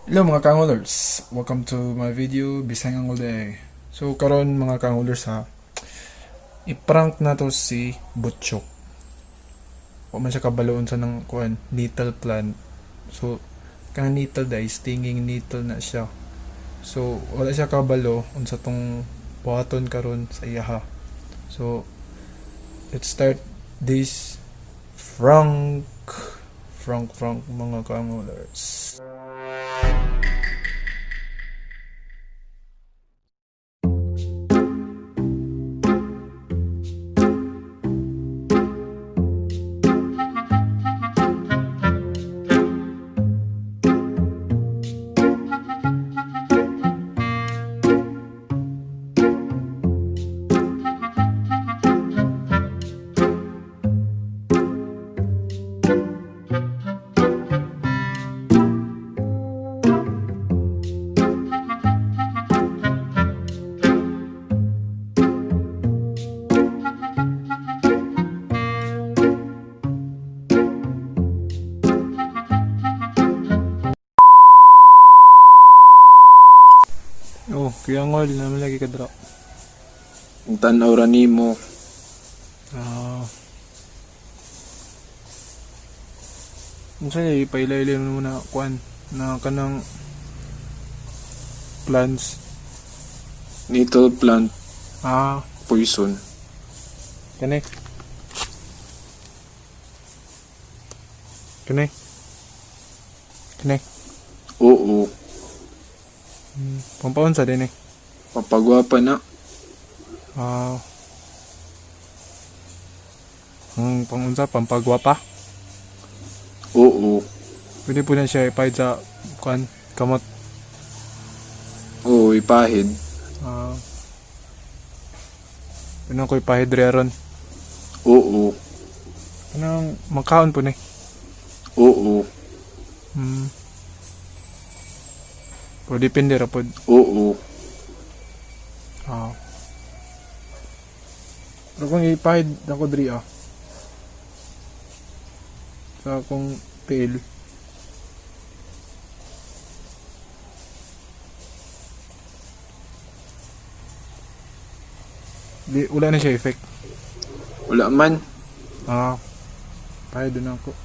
Hello, mga kangolers! Welcome to my video, Bisayang Angol Day. So karon, mga kangolers ha, i-prank na to si Butchok. Wa man siya kabaloon sa nang kuan, nettle plant. So kanang nettle day, stinging nettle na siya. So wala siya kabalo unsa tong buhaton karon sa iyaha. So let's start this prank, prank, prank, mga kangolers. Oh, Kuya Ngol, naman lagi ka dra. Ang tanaw ra nimo. Ah. Unsa uh, ipailaylay mo na kuan na kanang plants? Nettle plant. Ah. Poison. Kani. Kani. Kani. Oo. Pampaunsa din eh. Papagwapa na. Ah. Ang pangunsa, pampagwapa. Oo. Pwede po na siya ipahid sa kuan, kamot. Oo, ipahid. Ah. Pwede ko ipahid rin ron. Oo. Kanang makaon po ni. Oo. Pero depende ra pod. Oo. Ah. Pero kung ipahid ako diri ah. Sa akong tiil. Di, wala na siya effect. Wala man. Ah. Pahid din ako.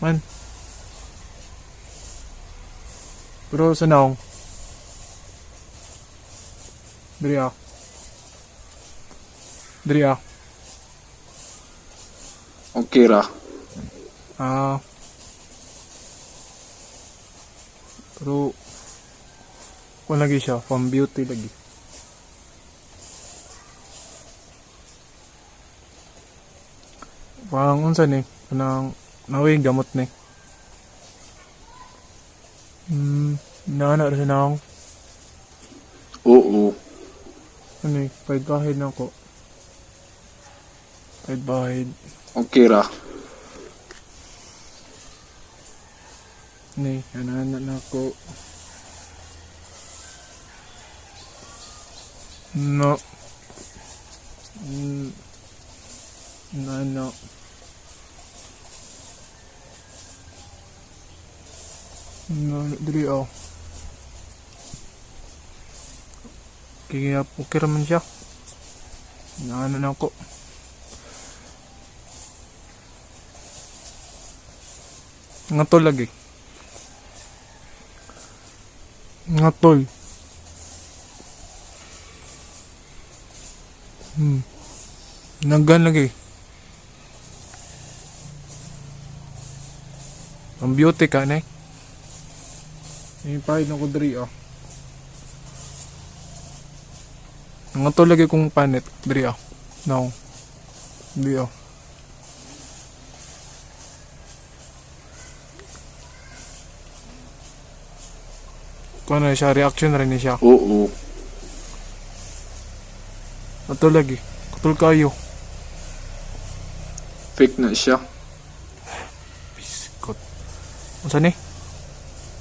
Man. Pero sa naong. Diri ah. Diri ah. Okay ra. Ah. Pero kung lagi siya, from beauty lagi. Parang unsa ni, kanang naway gamot ni. Naana ra sa naong. Oo. Ano eh, pahid-pahid na ako. Pahid-pahid. Okay ra. Ni, ana na ako. No. No. No, dili oh. Kaya okay raman siya. Naano na ako. Ngatol lagi. Ngatol. Naggan lagi. Ang beauty ka na eh. Yung pahid na ko diri ah. Ngatol lagi kong panit diri ah. No. Diri ah. Kung ano siya, reaction rin siya. Oo. Katol lagi. Katol kayo. Fake na siya. Biskot. Unsa ni?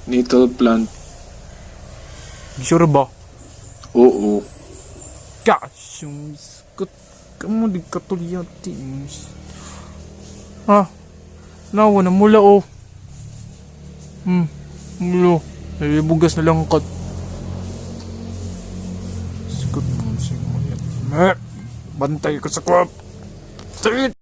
Nettle plant. Sure ba? Oo. Gosh, yung biskot. Kamu di katol yati. Ah. Nawa na mula oh. Mulo. Ay, bugas na lang kat. Sikot mo, sikot mo. Bantay ko sa kwap. Tit!